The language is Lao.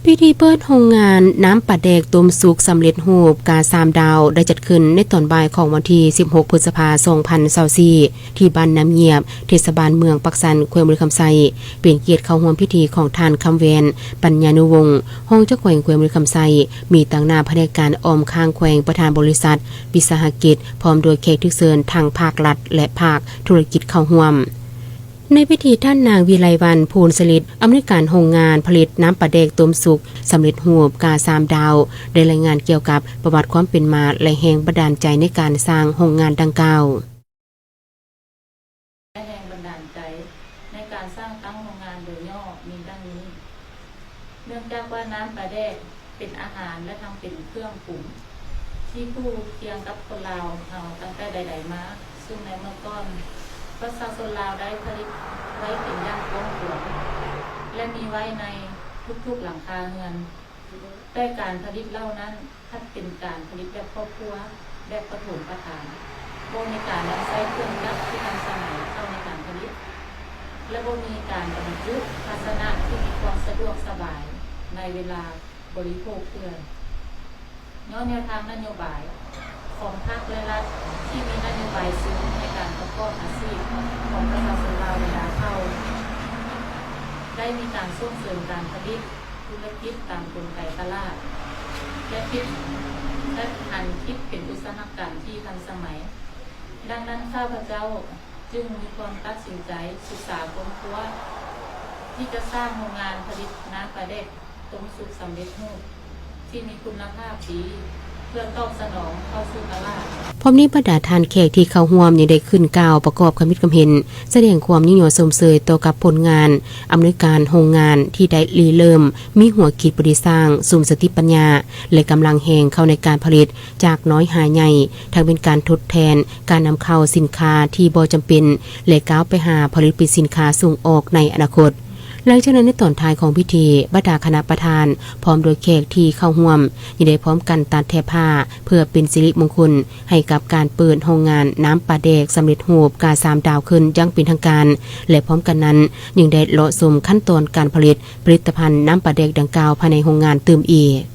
ພິທີເປີດໂຮງງານນ້ຳປາແດກຕົ້ມສຸກສຳເລັດຮູບກາສາມດາວ ໄດ້ຈັດຂຶ້ນໃນຕອນບ່າຍຂອງວັນທີສິບຫົກ ພຶດສະພາ ສອງພັນຊາວສີ່ ທີ່ບ້ານນ້ຳງຽບ ເທດສະບານເມືອງປາກຊັນ ແຂວງບໍລິຄຳໄຊ. ເປັນກຽດເຂົ້າຮ່ວມພິທີຂອງທ່ານ ຄຳແວນ ປັນຍານຸວົງ ຮອງເຈົ້າແຂວງແຂວງບໍລິຄຳໄຊ, ມີຕາງໜ້າພະແນກການອ້ອມຂ້າງແຂວງ, ປະທານບໍລິສັດ, ວິສາຫະກິດ, ພ້ອມດ້ວຍແຂກຖືກເຊີນທັງພາກລັດ ແລະ ພາກທຸລະກິດເຂົ້າຮ່ວມ. ໃນພິທີ, ທ່ານນາງ ວິໄລວັນ ພູນສະລິດ ອຳນວຍການໂຮງງານຜະລິດນ້ຳປາແດກຕົ້ມສຸກສຳເລັດຮູບກາສາມດາວ ໄດ້ລາຍງານກ່ຽວກັບປະຫວັດຄວາມເປັນມາ ແລະ ແຮງບັນດານໃຈໃນການສ້າງໂຮງງານດັ່ງກ່າວ. ແຮງບັນດານໃຈໃນການສ້າງຕັ້ງໂຮງງານໂດຍຫຍໍ້ມີດັ່ງນີ້. ເນື່ອງຈາກວ່ານ້ຳປາແດກເປັນອາຫານ ແລະ ທັງເປັນເຄື່ອງປຸງທີ່ຄູ່ຄຽງກັບຄົນລາວເຮົາຕັ້ງແຕ່ໃດໆມາ, ຊຶ່ງໃນເມື່ອກ່ອນປະຊາຊົນລາວໄດ້ຜະລິດໄວ້ເປັນຢ່າງກວ້າງຂວາງ ແລະ ມີໄວ້ໃນທຸກໆຫຼັງຄາເຮືອນ. ແຕ່ການຜະລິດເຫຼົ່ານັ້ນພັດເປັນການຜະລິດແບບຄອບຄົວ, ແບບປະຖົມປະຖານ, ບໍ່ມີການນຳໃຊ້ເຄື່ອງຈັກທີ່ທັນສະໄໝເຂົ້າໃນການຜະລິດ ແລະ ບໍ່ມີການບັນຈຸພາຊະນະທີ່ມີຄວາມສະດວກສະບາຍໃນເວລາບໍລິໂພກເທື່ອ. ຍ້ອນແນວທາງນະໂຍບາຍຂອງພັກ ແລະ ລັດ ທີ່ມີນະໂຍບາຍສູງໃນການປະກອບອາຊີບຂອງປະຊາຊົນລາວບັນດາເຜົ່າ, ໄດ້ມີການສົ່ງເສີມການຜະລິດ ທຸລະກິດຕາມກົນໄກຕະຫຼາດ ແລະ ຄິດ ແລະ ຫັນຄິດເປັນອຸດສາຫະກຳທີ່ທັນສະໄໝ. ດັ່ງນັ້ນ ຂ້າພະເຈົ້າຈຶ່ງມີຄວາມຕັດສິນໃຈສຶກສາຄົ້ນຄວ້າ ທີ່ຈະສ້າງໂຮງງານຜະລິດນ້ຳປາແດກຕົ້ມສຸກສຳເລັດຮູບທີ່ມີຄຸນນະພາບດີ ເພື່ອຕອບສະໜອງເຂົ້າສູ່ຕະຫຼາດ. ພ້ອມນີ້ ບັນດາທ່ານແຂກທີ່ເຂົ້າຮ່ວມຍັງໄດ້ຂຶ້ນກ່າວປະກອບຄຳຄິດຄຳເຫັນ, ສະແດງຄວາມຍິນຍອມຊົມເຊີຍຕໍ່ກັບຜົນງານ ອຳນວຍການໂຮງງານທີ່ໄດ້ລິເລີ່ມມີຫົວຄິດບໍລິສ້າງ, ສຸມສະຕິປັນຍາ ແລະ ກຳລັງແຮງເຂົ້າໃນການຜະລິດຈາກນ້ອຍຫາໃຫຍ່, ທັງເປັນການທົດແທນການນຳເຂົ້າສິນຄ້າທີ່ບໍ່ຈຳເປັນ ແລະ ກ້າວໄປຫາຜະລິດເປັນສິນຄ້າສົ່ງອອກໃນອະນາຄົດ. ຫຼັງຈາກນັ້ນ ໃນຕອນທ້າຍຂອງພິທີ, ບັນດາຄະນະປະທານ ພ້ອມດ້ວຍແຂກທີ່ເຂົ້າຮ່ວມ ຍັງໄດ້ພ້ອມກັນຕັດແຖບຜ້າ ເພື່ອເປັນສິລິມົງຄຸນ ໃຫ້ກັບການເປີດໂຮງງານນ້ຳປາແດກສຳເລັດຮູບກາສາມດາວຂຶ້ນຢ່າງເປັນທາງການ ແລະ ພ້ອມກັນນັ້ນ ຍັງໄດ້ເລາະຊົມຂັ້ນຕອນການຜະລິດຜະລິດຕະພັນນ້ຳປາແດກດັ່ງກ່າວພາຍໃນໂຮງງານຕື່ມອີກ.